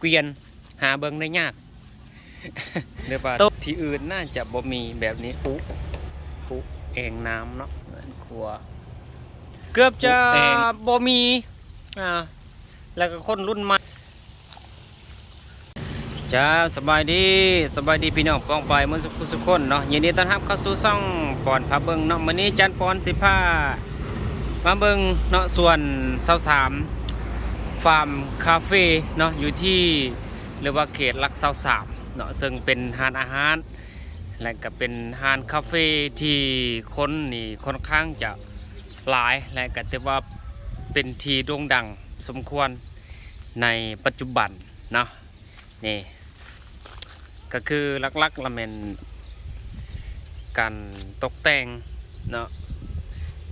ກວຽນ ຫາເບິ່ງໄດ້ຍາກ ຫຼືວ່າທີ່ອື່ນໜ້າຈະບໍ່ມີແບບນີ້. ອຸ ອຸແອ່ງນ້ຳເນາະ ເຮືອນຄົວ ເກືອບຈະບໍ່ມີ ອ່າ ແລ້ວກໍຄົນລຸ້ນໃໝ່. ຈ້າ ສະບາຍດີ ສະບາຍດີພີ່ນ້ອງປ້ອງປາຍໝົດສຸກຜູ້ສຸກຄົນເນາະ. ຍິນດີຕ້ອນຮັບເຂົ້າສູ່ຊ່ອງປອນພາເບິ່ງເນາະ. ມື້ນີ້ຈານປອນຊິພາມາເບິ່ງເນາະ ສວນຊາວສາມ ຟາມຄາເຟເນາະ ຢູ່ທີ່ ຫຼືວ່າເຂດຫຼັກຊາວສາມເນາະ ເຊິ່ງເປັນຮ້ານອາຫານ ແລະກະເປັນຮ້ານຄາເຟທີ່ຄົນນີ້ຄ່ອນຂ້າງຈະຫຼາຍ ແລະກະຖືວ່າເປັນທີ່ໂດ່ງດັງສົມຄວນໃນປັດຈຸບັນເນາະ. ນີ້ກະຄືຫຼັກໆລະແມ່ນການຕົກແຕ່ງເນາະ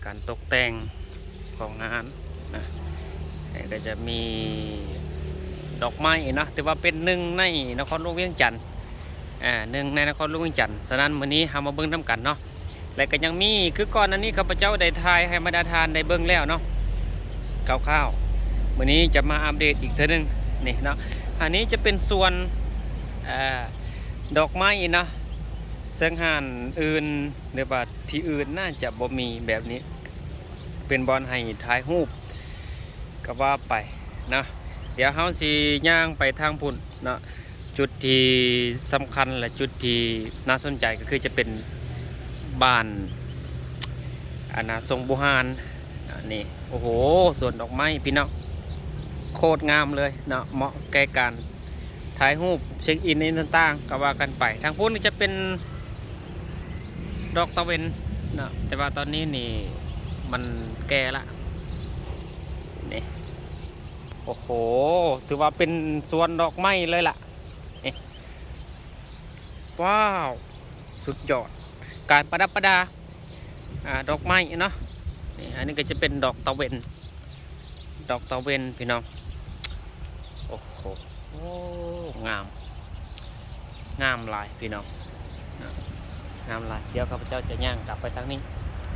ການຕົກແຕ່ງຂອງງານນະ ແລະກະຈະມີດອກໄມ້ເນາະ ຖືວ່າເປັນໜຶ່ງໃນນະຄອນຫຼວງວຽງຈັນ ອາ ໜຶ່ງໃນນະຄອນຫຼວງວຽງຈັນ. ສະນັ້ນມື້ນີ້ເຮົາມາເບິ່ງນຳກັນເນາະ. ແລະກະຍັງມີ ຄືກ່ອນໜ້ານີ້ຂ້າພະເຈົ້າໄດ້ຖ່າຍໃຫ້ບັນດາທ່ານໄດ້ເບິ່ງແລ້ວເນາະ ຄ່າວໆ. ມື້ນີ້ຈະມາອັບເດດອີກເທື່ອໜຶ່ງນີ້ເນາະ. ອັນນີ້ຈະເປັນສວນ ເອີ ດອກໄມ້ເນາະ ເຊິ່ງຮ້ານອື່ນ ຫຼືວ່າທີ່ອື່ນໜ້າຈະບໍ່ມີແບບນີ້ ເປັນບ່ອນໃຫ້ຖ່າຍຮູບກໍວ່າໄປເນາະ. ດຽວເຮົາຊິຍ່າງໄປທາງພຸ້ນເນາະ. ຈຸດທີ່ສຳຄັນ ແລະ ຈຸດທີ່ໜ້າສົນໃຈກໍຄືຈະເປັນບ້ານ ອັນນາ ຊົງບູຮານ ອັນນີ້ ໂອ້ໂຫ ສວນດອກໄມ້ພີ່ນ້ອງ ໂຄດງາມເລີຍເນາະ ເໝາະແກ່ການຖ່າຍຮູບ ເຊັກອິນອີ່ຫຍັງຕ່າງໆ ກໍວ່າກັນໄປ. ທາງພຸ້ນຈະເປັນດອກຕາເວັນເນາະ ແຕ່ວ່າຕອນນີ້ນີ້ມັນແກ່ລະ ນີ້ ໂອ້ໂຫ ຖືວ່າເປັນສວນດອກໄມ້ເລີຍລະ. ນີ້ ວ້າວ ສຸດຍອດ ການປະດັບປະດາ ອ່າ ດອກໄມ້ເນາະ. ນີ້ ອັນນີ້ກໍຈະເປັນດອກຕາເວັນ ດອກຕາເວັນພີ່ນ້ອງ ໂອ້ໂຫ ໂອ້ ງາມ ງາມຫຼາຍພີ່ນ້ອງ ງາມຫຼາຍ. ດຽວຂ້າພະເຈົ້າຈະຍ່າງກັບໄປທາງນີ້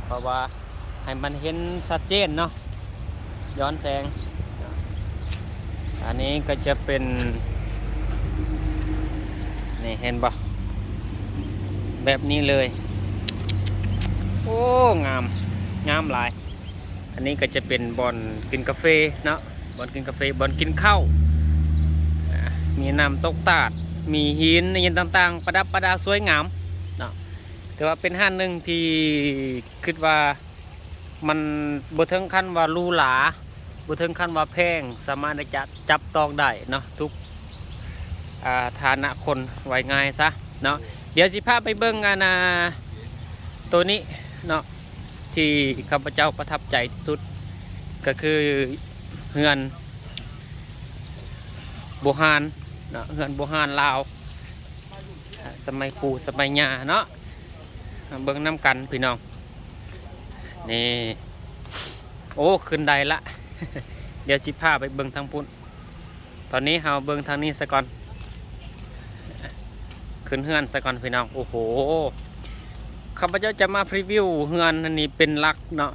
ເພາະວ່າໃຫ້ມັນເຫັນຊັດເຈນເນາະ ຍ້ອນແສງ. ອັນນີ້ກໍຈະເປັນ ນີ້ເຫັນບໍ່ ແບບນີ້ເລີຍ ໂອ້ ງາມ ງາມຫຼາຍ. ອັນນີ້ກໍຈະເປັນບ່ອນກິນກາເຟເນາະ ບ່ອນກິນກາເຟ ບ່ອນກິນເຂົ້າ ອາ ມີນ້ຳຕົກຕາດ ມີຫີນອີ່ຫຍັງຕ່າງໆ ປະດັບປະດາສວຍງາມເນາະ. ແຕ່ວ່າເປັນຮ້ານໜຶ່ງທີ່ຄິດວ່າມັນບໍ່ເຖິງຂັ້ນວ່າຫຼູຫຼາ ບໍ່ເຖິງຂັ້ນວ່າແພງ ສາມາດທີ່ຈະຈັບຕ້ອງໄດ້ເນາະ ທຸກ ອ່າ ຖານະຄົນ ວ່າງ່າຍຊະເນາະ. ດຽວຊິພາໄປເບິ່ງ ອັນນາ ໂຕນີ້ເນາະ ທີ່ຂ້າພະເຈົ້າປະທັບໃຈທີ່ສຸດ ກໍຄືເຮືອນບູຮານເນາະ ເຮືອນບູຮານລາວ ອາ ສະໄໝປູ່ສະໄໝຍ່າເນາະ ເບິ່ງນຳກັນພີ່ນ້ອງ. ນີ້ ໂອ້ ຂຶ້ນໄດ້ລະ ດຽວຊິພາໄປເບິ່ງທາງພຸ້ນ. ຕອນນີ້ເຮົາເບິ່ງທາງນີ້ສາກ່ອນ ຂຶ້ນເຮືອນສາກ່ອນພີ່ນ້ອງ. ໂອ້ໂຫ ຂ້າພະເຈົ້າຈະມາພຣີວິວເຮືອນອັນນີ້ເປັນຫຼັກເນາະ.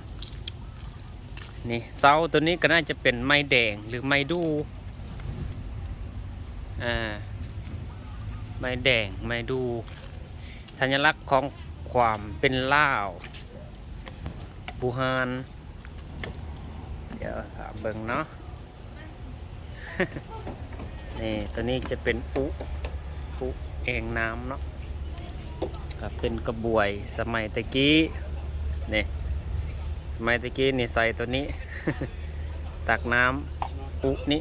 ນີ້ ເສົາໂຕນີ້ກໍໜ້າຈະເປັນໄມ້ແດງ ຫຼື ໄມ້ດູ່ ອາ ໄມ້ແດງ ໄມ້ດູ່ ສັນຍະລັກຂອງຄວາມເປັນລາວບູຮານ. ດຽວຖ້າເບິ່ງເນາະ ນີ້ ໂຕນີ້ຈະເປັນອຸ ອຸແອ່ງນ້ຳເນາະ ກໍເປັນກະບວຍສະໄໝແຕ່ກີ້ ນີ້ ສະໄໝແຕ່ກີ້ນີ້ໃສ່ໂຕນີ້ ຕັກນ້ຳອຸນີ້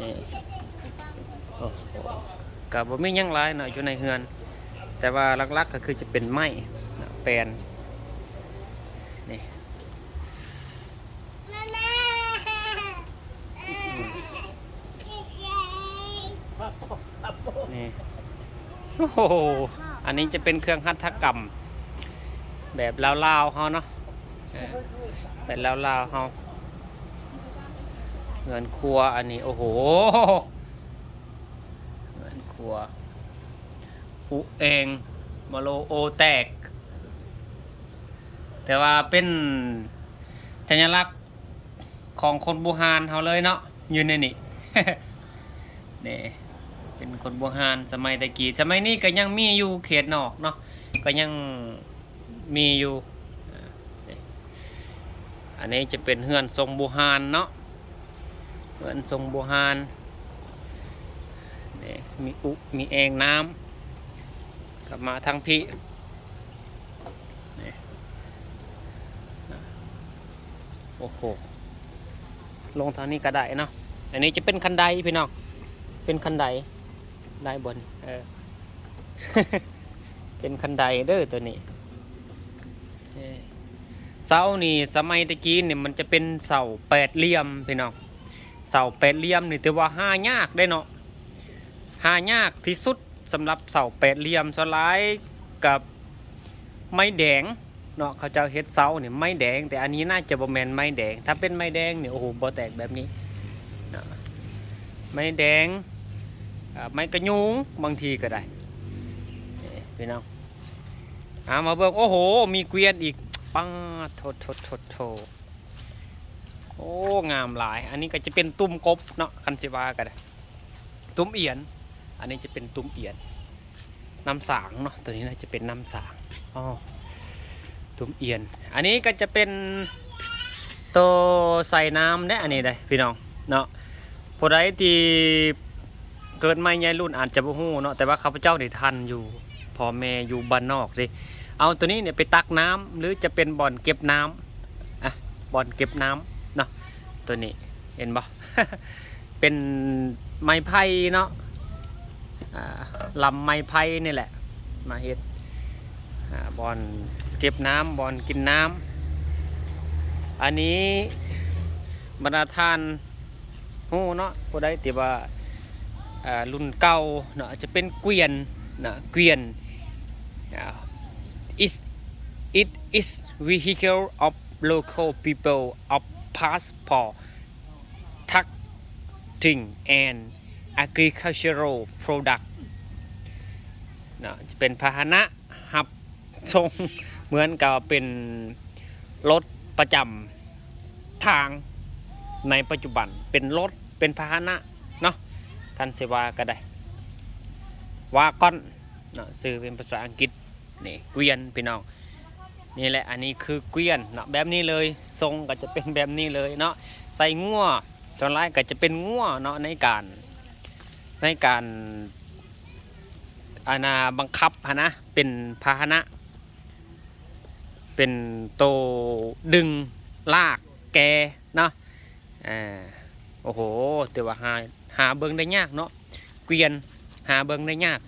ນີ້ ໂອ້ໂຫ ກໍບໍ່ມີຫຍັງຫຼາຍເນາະຢູ່ໃນເຮືອນ ແຕ່ວ່າຫຼັກໆກໍຄືຈະເປັນໄມ້ເນາະ ແປ້ນ ນີ້ ນີ້ ໂອ້ໂຫ ອັນນີ້ຈະເປັນເຄື່ອງຫັດຖະກຳແບບລາວໆເຮົາເນາະ ເອີ ແບບລາວໆເຮົາ ເຮືອນຄົວອັນນີ້ ໂອ້ໂຫ ເຮືອນຄົວ ອຸແອງ ມະໂລໂອແຕກ ແຕ່ວ່າເປັນສັນຍະລັກຂອງຄົນບູຮານເຮົາເລີຍເນາະ ຢູ່ໃນນີ້ ນີ້ ເປັນຄົນບູຮານສະໄໝແຕ່ກີ້. ສະໄໝນີ້ກໍຍັງມີຢູ່ເຂດນອກເນາະ ກໍຍັງມີຢູ່. ອັນນີ້ຈະເປັນເຮືອນຊົງບູຮານເນາະ ເຮືອນຊົງບູຮານ. ນີ້ ມີອຸ ມີແອ່ງນ້ຳ. ກັບມາທາງພີ້ ນີ້ ໂອ້ໂຫ ລົງທາງນີ້ກໍໄດ້ເນາະ. ອັນນີ້ຈະເປັນຄັນໄດພີ່ນ້ອງ ເປັນຄັນໄດ ໄດ້ບໍ່ນີ້? ເອີ ເປັນຄັນໄດເດີໂຕນີ້. ເອີ ເສົານີ້ ສະໄໝແຕ່ກີ້ນີ້ມັນຈະເປັນເສົາແປດຫຼ່ຽມພີ່ນ້ອງ. ເສົາແປດຫຼ່ຽມນີ້ຖືວ່າຫາຍາກເດ້ເນາະ ຫາຍາກທີ່ສຸດສຳລັບເສົາແປດຫຼ່ຽມ. ສ່ວນຫຼາຍກັບໄມ້ແດງເນາະ ເຂົາເຈົ້າເຮັດເສົານີ້ໄມ້ແດງ ແຕ່ອັນນີ້ໜ້າຈະບໍ່ແມ່ນໄມ້ແດງ. ຖ້າເປັນໄມ້ແດງນີ້ ໂອ້ໂຫ ບໍ່ແຕກແບບນີ້ເນາະ. ໄມ້ແດງ ອາ ໄມ້ກະຍູງບາງທີກໍໄດ້. ນີ້ພີ່ນ້ອງ ອາ ມາເບິ່ງ ໂອ້ໂຫ ມີເກວຽນອີກ ປາດໂທ ໂທ ໂທ ໂທ. ໂອ້ ງາມຫຼາຍ. ອັນນີ້ກໍຈະເປັນຕຸ່ມກົບເນາະ ຄັນຊິວ່າກໍໄດ້ ຕຸ່ມອຽນ. ອັນນີ້ຈະເປັນຕຸ່ມອຽນ ນ້ຳສາງເນາະ ໂຕນີ້ໜ້າຈະເປັນນ້ຳສາງ. ອໍ ຕຸ່ມອຽນ. ອັນນີ້ກໍຈະເປັນໂຕໃສ່ນ້ຳເດ້ ອັນນີ້ເດ້ພີ່ນ້ອງເນາະ. ຜູ້ໃດທີ່ເກີດໃໝ່ໃຫຍ່ລຸ້ນອາດຈະບໍ່ຮູ້ເນາະ ແຕ່ວ່າຂ້າພະເຈົ້ານີ້ທັນຢູ່ ພໍ່ແມ່ຢູ່ບ້ານນອກເດ້ ເອົາໂຕນີ້ນີ້ໄປຕັກນ້ຳ ຫຼືຈະເປັນບ່ອນເກັບນ້ຳ ອະ ບ່ອນເກັບນ້ຳເນາະ. ໂຕນີ້ເຫັນບໍ່ ເປັນໄມ້ໄຜ່ເນາະ ອາ ລຳໄມ້ໄຜ່ນີ້ແຫຼະ ມາເຮັດ ອາ ບ່ອນເກັບນ້ຳ ບ່ອນກິນນ້ຳ. ອັນນີ້ບັນດາທ່ານ ຮູ້ເນາະ ຜູ້ໃດທີ່ວ່າ ເອີ ລຸ້ນເກົ່າເນາະ ຈະເປັນເກວຽນນະ ເກວຽນ ອາ is it is vehicle of local people of past for trucking and agricultural product ເນາະ ຈະເປັນພາຫະນະ ຮັບສົ່ງ ເໝືອນກັບເປັນລົດປະຈຳທາງໃນປັດຈຸບັນ ເປັນລົດ ເປັນພາຫະນະເນາະ ຄັນຊິວ່າກໍໄດ້ ວາກອນເນາະ ຊື່ເປັນພາສາອັງກິດ ນີ້ ເກວຽນ ພີ່ນ້ອງ. ນີ້ແຫຼະ ອັນນີ້ຄືເກວຽນເນາະ ແບບນີ້ເລີຍ ຊົງກໍຈະເປັນແບບນີ້ເລີຍເນາະ ໃສ່ງົວ ສ່ວນຫຼາຍກໍຈະເປັນງົວເນາະ ໃນການ ໃນການ ອັນນ່າ ບັງຄັບຫັ້ນນະ ເປັນພາຫະນະ ເປັນໂຕດຶງລາກແກ່ເນາະ. ເອີ ໂອ້ໂຫ ແຕ່ວ່າຫາ ຫາເບິ່ງໄດ້ຍາກເນາະ ເກວຽນ ຫາເບິ່ງໄດ້ຍາກ.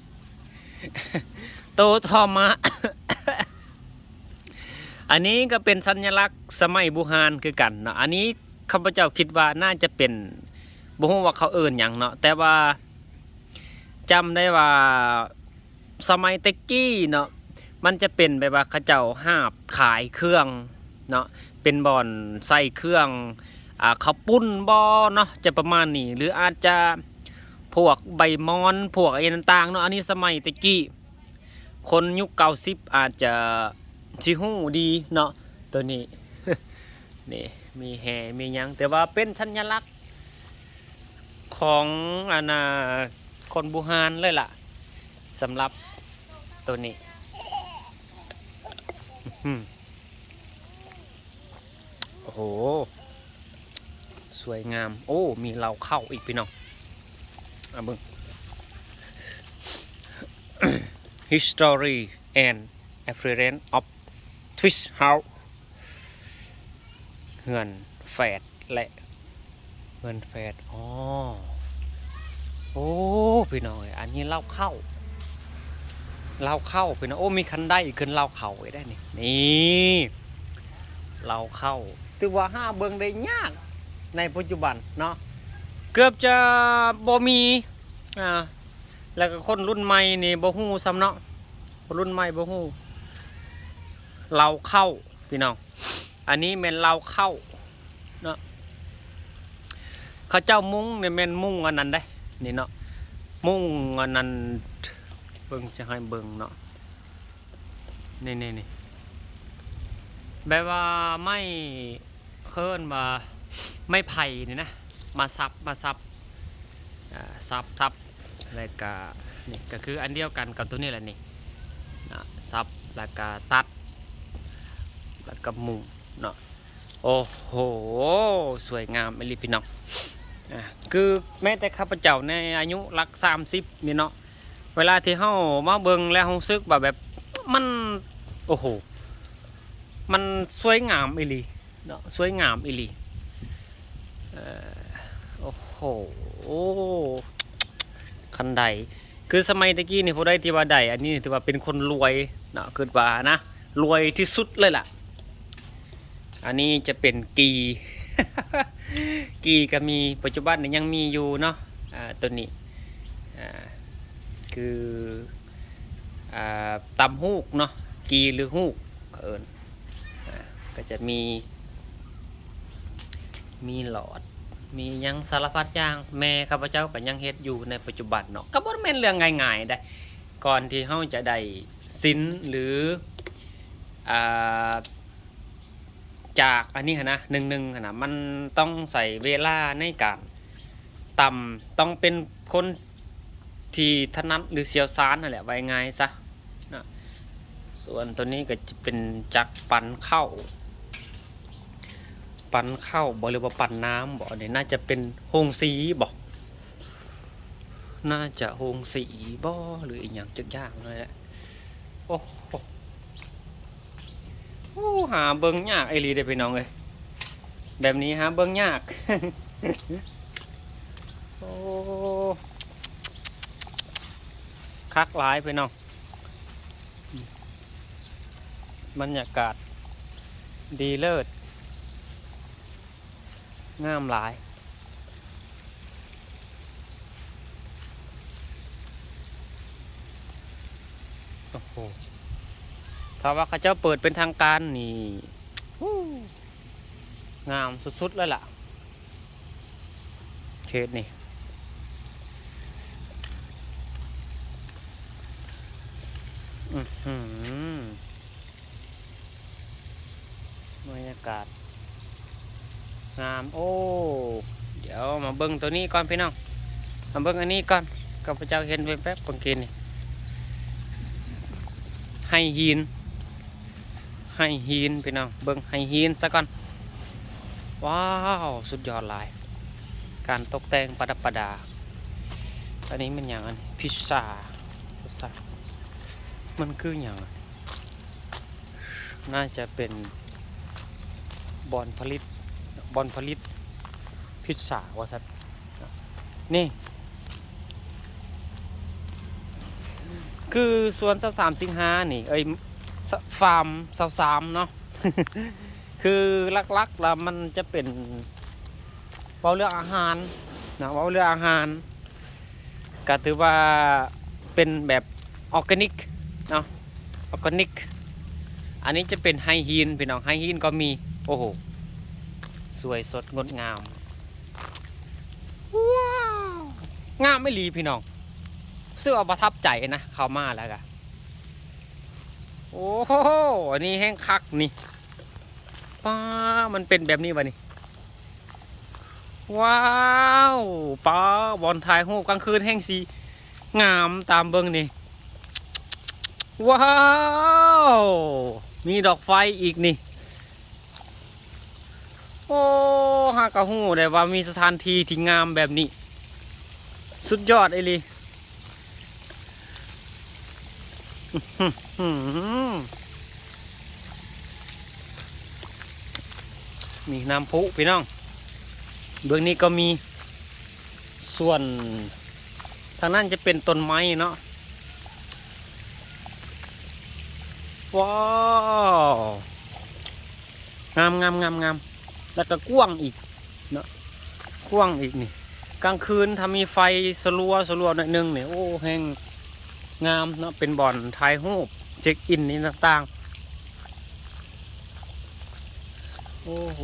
ໂຕຕໍ່ມາ ອັນນີ້ກໍເປັນສັນຍະລັກສະໄໝບູຮານຄືກັນເນາະ ອັນນີ້ ຂ້າພະເຈົ້າຄິດວ່າໜ້າຈະເປັນ ບໍ່ຮູ້ວ່າເຂົາເອີ້ນຫຍັງເນາະ ແຕ່ວ່າຈຳໄດ້ວ່າສະໄໝແຕ່ກີ້ເນາະ ມັນຈະເປັນແບບວ່າເຂົາເຈົ້າຫາບຂາຍເຄື່ອງເນາະ ເປັນບ່ອນໃສ່ເຄື່ອງ ອາ ເຂົ້າປຸ້ນບໍເນາະ ຈະປະມານນີ້ ຫຼືອາດຈະພວກໃບມອນ ພວກອີ່ຫຍັງຕ່າງໆເນາະ. ອັນນີ້ສະໄໝແຕ່ກີ້ ຄົນຍຸກເກົ້າສິບອາດຈະຊິຮູ້ດີເນາະ ໂຕນີ້ ນີ້ມີແຮ່ມີຫຍັງ ແຕ່ວ່າເປັນສັນຍະລັກຂອງ ອັນນ່າ ຄົນບູຮານເລີຍລະ ສຳລັບໂຕນີ້. ອື ໂອ້ໂຫ ສວຍງາມ. ໂອ້ ມີເລົ້າເຂົ້າອີກ ພີ່ນ້ອງ ມາເບິ່ງ History and Appearance of Twist House ເຮືອນແຝດ ແລະ ເຮືອນແຝດ. ອໍ ໂອ້ ພີ່ນ້ອງເອີຍ ອັນນີ້ເລົ້າເຂົ້າ ເລົ້າເຂົ້າ ພີ່ນ້ອງ. ໂອ້ ມີຄັນໄດຂຶ້ນເລົ້າເຂົ້າໄດ້ນີ້ ນີ້ ເລົ້າເຂົ້າ ຖືວ່າຫາເບິ່ງໄດ້ຍາກໃນປັດຈຸບັນເນາະ ເກືອບຈະບໍ່ມີ ອາ ແລ້ວກໍຄົນລຸ້ນໃໝ່ນີ້ບໍ່ຮູ້ຊ້ຳເນາະ ຄົນລຸ້ນໃໝ່ບໍ່ຮູ້ ເລົ້າເຂົ້າ ພີ່ນ້ອງ. ອັນນີ້ແມ່ນເລົ້າເຂົ້າເນາະ ເຂົາເຈົ້າມຸງນີ້ແມ່ນມຸງອັນນັ້ນເດ້ ນີ້ເນາະ ມຸງອັນນັ້ນ ເບິ່ງ ຈະໃຫ້ເບິ່ງເນາະ ນີ້ໆໆ ແບບວ່າໄມ້ ເອີ້ນວ່າໄມ້ໄຜ່ນີ້ນະ ມາສັບ ມາສັບ ອ່າ ສັບ ສັບ ແລ້ວກະ ນີ້ກະຄືອັນດຽວກັນກັບໂຕນີ້ແຫຼະນີ້ນະ ສັບ ແລ້ວກະຕັດ ແລ້ວກະໝຸ່ງເນາະ. ໂອ້ໂຫ ສວຍງາມອີ່ຫຼີພີ່ນ້ອງ. ອ່າ ຄືແມ້ແຕ່ຂ້າພະເຈົ້າໃນອາຍຸຫຼັກສາມສິບນີ້ເນາະ ເວລາທີ່ເຮົາມາເບິ່ງແລ້ວຮູ້ສຶກວ່າແບບ ມັນ ໂອ້ໂຫ ມັນສວຍງາມອີ່ຫຼີເນາະ ສວຍງາມອີ່ຫຼີ. ເອີ ໂອ້ໂຫ ຄັນໄດ້ ຄືສະໄໝແຕ່ກີ້ນີ້ ຜູ້ໃດທີ່ວ່າໄດ້ອັນນີ້ຖືວ່າເປັນຄົນລວຍເນາະ ຄິດວ່ານະ ລວຍທີ່ສຸດເລີຍລະ. ອັນນີ້ຈະເປັນກີ່ ກີ່ກະມີ ປັດຈຸບັນນີ້ຍັງມີຢູ່ເນາະ. ອ່າ ໂຕນີ້ ອ່າ ຄື ອ່າ ຕຳຫູກເນາະ ກີ່ ຫຼື ຫູກ ເຂົາເອີ້ນ. ອ່າ ກະຈະມີ ມີຫຼອດ ມີຫຍັງສາລະພັດຢ່າງ ແມ່ຂ້າພະເຈົ້າກະຍັງເຮັດຢູ່ໃນປັດຈຸບັນເນາະ. ກະບໍ່ແມ່ນເລື່ອງງ່າຍໆໃດ ກ່ອນທີ່ເຮົາຈະໄດ້ສິນ ຫຼື ອ່າ ຈາກອັນນີ້ຫັ້ນນະ ໜຶ່ງໆຫັ້ນນະ ມັນຕ້ອງໃຊ້ເວລາໃນການຕຳ ຕ້ອງເປັນຄົນທີ່ຖະໜັດ ຫຼື ຊ່ຽວຊານຫັ້ນແຫຼະ ເວົ້າງ່າຍໆຊະນະ. ສ່ວນໂຕນີ້ກະຈະເປັນຈັກປັ່ນເຂົ້າ ປັ່ນເຂົ້າບໍ ຫຼືວ່າປັ່ນນ້ຳບໍ ອັນນີ້ໜ້າຈະເປັນໂຮງສີບໍ ໜ້າຈະໂຮງສີບໍ ຫຼືອີ່ຫຍັງຈັກຢ່າງນັ້ນແຫຼະ. ໂອ້ໂຫ ໂອ້ ຫາເບິ່ງຍາກອີ່ຫຼີເດ້ພີ່ນ້ອງເອີຍ ແບບນີ້ຫາເບິ່ງຍາກ. ໂອ້ ຄັກຫຼາຍພີ່ນ້ອງ ບັນຍາກາດດີເລີດ ງາມຫຼາຍ. ໂອ້ໂຫ ຖ້າວ່າເຂົາເຈົ້າເປີດເປັນທາງການນີ້ ໂອ້ ງາມສຸດໆເລີຍລະ ເຂດນີ້. ອືຫື ບັນຍາກາດງາມ. ໂອ້ ດຽວມາເບິ່ງໂຕນີ້ກ່ອນພີ່ນ້ອງ ມາເບິ່ງອັນນີ້ກ່ອນ ຂ້າພະເຈົ້າເຫັນແວບໆເມື່ອກີ້ນີ້ ໄຫຫີນ ໄຫຫີນພີ່ນ້ອງ ເບິ່ງໄຫຫີນສາກ່ອນ. ວ້າວ ສຸດຍອດຫຼາຍ ການຕົກແຕ່ງປະດັບປະດາ. ອັນນີ້ແມ່ນຫຍັງ ອັນພິຊາ ມັນຄືຫຍັງ ໜ້າຈະເປັນບ່ອນຜະລິດ ບ່ອນຜະລິດພິຊາວ່າຊັ້ນ. ນີ້ຄືສວນຊາວສາມສິງຫານີ້ ເອີຍ ຟາມຊາວສາມເນາະ ຄືຫຼັກໆລະມັນຈະເປັນ ເວົ້າເລື່ອງອາຫານນະ ເວົ້າເລື່ອງອາຫານ ກະຖືວ່າເປັນແບບອໍແກນິກເນາະ ອໍແກນິກ. ອັນນີ້ຈະເປັນໄຫຫີນພີ່ນ້ອງ ໄຫຫີນກໍມີ. ໂອ້ໂຫ ສວຍສົດງົດງາມ ວ້າວ ງາມອີ່ຫຼີພີ່ນ້ອງ ຮູ້ສຶກວ່າປະທັບໃຈນະ ເຂົ້າມາແລ້ວກະ ໂອ້ໂຫ ອັນນີ້ແຮງຄັກນີ້. ປ້າ ມັນເປັນແບບນີ້ບາດນີ້ ວ້າວ ປ້າ ບ່ອນຖ່າຍຮູບກາງຄືນແຮ່ງຊິງາມ ຕາມເບິ່ງນີ້ ວ້າວ ມີດອກໄຟອີກນີ້. ໂອ້ ຫາກະຮູ້ໄດ້ວ່າມີສະຖານທີ່ທີ່ງາມແບບນີ້ ສຸດຍອດອີ່ຫຼີ. ນີ້ນ້ຳພຸພີ່ນ້ອງ ເບື້ອງນີ້ກໍມີ ສ່ວນທາງນັ້ນຈະເປັນຕົ້ນໄມ້ເນາະ. ວ້າວ ງາມໆໆໆ ແລ້ວກໍກວ້າງອີກເນາະ ກວ້າງອີກນີ້. ກາງຄືນຖ້າມີໄຟສະລັວໆໜ້ອຍໜຶ່ງນີ້ ໂອ້ ແຮ່ງງາມເນາະ ເປັນບ່ອນຖ່າຍຮູບ ເຊັກອິນ ອີ່ຫຍັງຕ່າງໆ. ໂອ້ໂຫ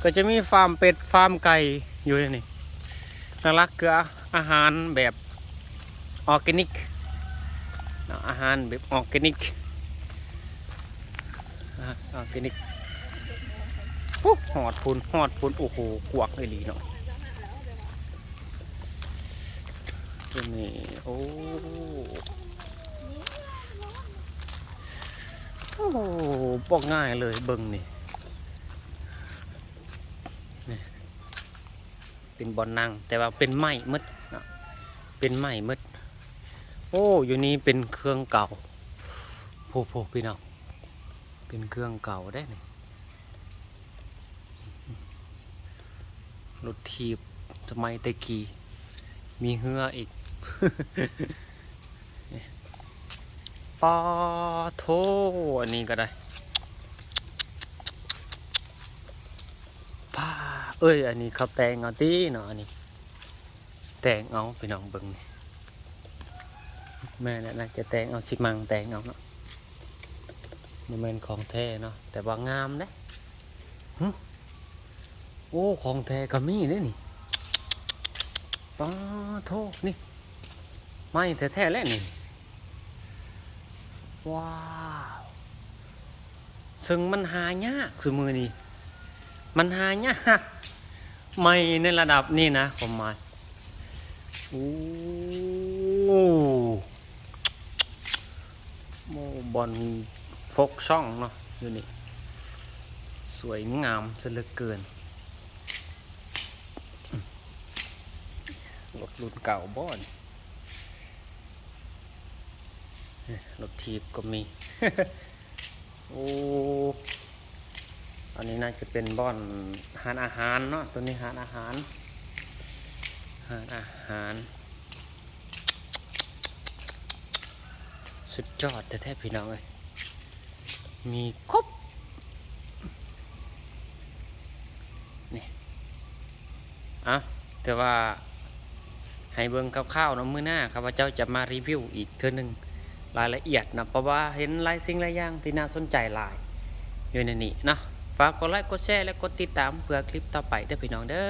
ກໍຈະມີຟາມເປັດ ຟາມໄກ່ຢູ່ໃນນີ້ ຫຼັກໆຄືອາຫານແບບ ອໍແກນິກເນາະ ອາຫານແບບອໍແກນິກ ອາຫານອໍແກນິກ. ໂອ້ ຮອດພຸ້ນ ຮອດພຸ້ນ ໂອ້ໂຫ ກວ້າງອີ່ຫຼີເນາະ. ນີ້ ໂອ້ ໂອ້ ບໍ່ງ່າຍເລີຍ ເບິ່ງນີ້ ນີ້ ເປັນບ່ອນນັ່ງ ແຕ່ວ່າເປັນໄມ້ໝົດເນາະ ເປັນໄມ້ໝົດ. ໂອ້ ຢູ່ນີ້ເປັນເຄື່ອງເກົ່າ ໂພໆ ພີ່ນ້ອງ ເປັນເຄື່ອງເກົ່າເດ້ນີ້ ລົດຖີບສະໄໝແຕ່ກີ້ ມີເຮືອອີກ. ປາໂທ້ ອັນນີ້ກໍໄດ້ ປາ ເອີຍ ອັນນີ້ເຂົາແຕ່ງເອົາຕິເນາະ ອັນນີ້ແຕ່ງເອົາ ພີ່ນ້ອງເບິ່ງນີ້ ແມ່ນແຫຼະ ໜ້າຈະແຕ່ງເອົາ ຊິມັງແຕ່ງເອົາເນາະ ບໍ່ແມ່ນຂອງແທ້ເນາະ ແຕ່ວ່າງາມເດ້. ຫຶ ໂອ້ ຂອງແທ້ກໍມີເດ້ນີ້ ປາໂທ້ ນີ້ ໄມ້ແທ້ໆ ແຫຼະນີ້ ວ້າວ ເຊິ່ງມັນຫາຍາກຊຸມື້ນີ້ ມັນຫາຍາກ ໄມ້ໃນລະດັບນີ້ນະ ຄວາມໝາຍ ໂອ້ ໂອ້ ບ່ອນຟົກຊ່ອງເນາະ ຢູ່ນີ້ ສວຍງາມຊະເຫຼືອເກີນ. ລົດລຸ້ນເກົ່າບໍ່ນີ້ ລົດຖີບກໍມີ ໂອ້ ອັນນີ້ໜ້າຈະເປັນບ່ອນຮ້ານອາຫານເນາະ ໂຕນີ້ຮ້ານອາຫານ ຮ້ານອາຫານ ສຸດຍອດແທ້ໆ ພີ່ນ້ອງເອີຍ ມີຄົບ ນີ້ ເອົາ ແຕ່ວ່າໃຫ້ເບິ່ງຄ່າວໆ ເນາະ ມື້ໜ້າຂ້າພະເຈົ້າຈະມາຣີວິວອີກເທື່ອໜຶ່ງ ລາຍລະອຽດເນາະ ເພາະວ່າເຫັນຫຼາຍສິ່ງຫຼາຍຢ່າງທີ່ໜ້າສົນໃຈຫຼາຍຢູ່ໃນນີ້ເນາະ. ຝາກກົດໄລ ກົດແຊ ແລະ ກົດຕິດຕາມເພື່ອຄລິບຕໍ່ໄປເດີ ພີ່ນ້ອງເດີ.